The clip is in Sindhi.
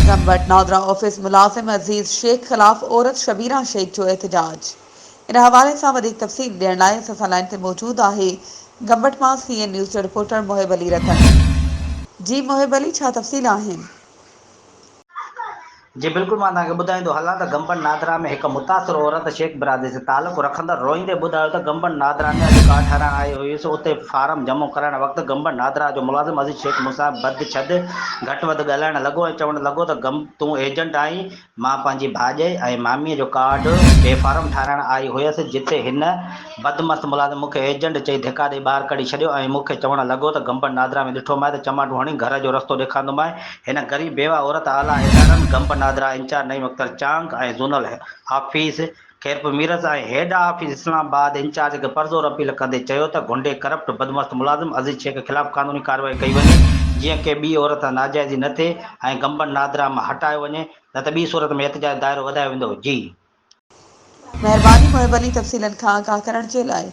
گمبٽ نادرا آفيس ملازم عزيز شيخ خلاف عورت شبيرا شيخ جو احتجاج ان حوالي سان وڌيڪ تفصيل ڏيڻ لاء اسان سان لائين تي موجود آهي گمبٽ مان سي اين نيوز جو رپورٽر محب علي رتن جي محب علي ڇا تفصيل آهن. جي بلڪل مان توهان کي ٻڌائيندو هلان ته گمبٽ نادرا ۾ هڪ متاثر عورت شيخ برادري سان تعلق رکندڙ روئيندي ٻڌايو ته گمبٽ نادرا ۾ اڄ ڪارڊ ٺهرائڻ آئي هيس اتي فارم جمع ڪرائڻ وقت گمبٽ نادرا جو ملازم عزيز شيخ مون سان بد ڇد گهٽ وڌ ڳالهائڻ لڳو ۽ چوڻ لڳو ته گم تون ايجنٽ آهين مان پنهنجي ڀاڄئي ۽ ماميء جو ڪارڊ بي فارم ٺاهرائڻ آئي هيس، جتي هن بدمست ملازم مون کي ايجنٽ چئي ڌڪا ڏئي ٻاهر ڪڍي ڇڏيو ۽ مون کي چوڻ لڳو ته گمبٽ نادرا ۾ ڏٺومانء ته چماٽون هڻي گهر جو رستو ڏيکارندومانء. هن غريب بيواهه عورت اعليٰ ادارن Gambat NADRA incharge Naeem Akhtar Chang ۽ zonal office Khairpur Mirs ۽ head office Islamabad incharge کي پرزور اپيل ڪندي چيو ته گهنڊي ڪرپٽ بدمست ملازم عزيز شيخ خلاف قانوني ڪارروائي ڪئي وڃي جيئن ڪنهن ٻي عورت سان ناجائزي نه ٿئي ۽ گمبٽ نادرا مان هٽايو وڃي نه ته ٻي صورت ۾ احتجاج دائرو وڌايو ويندو. جي. مهرباني محب علي تفصيلن کان آگاهه ڪرڻ جي لاء.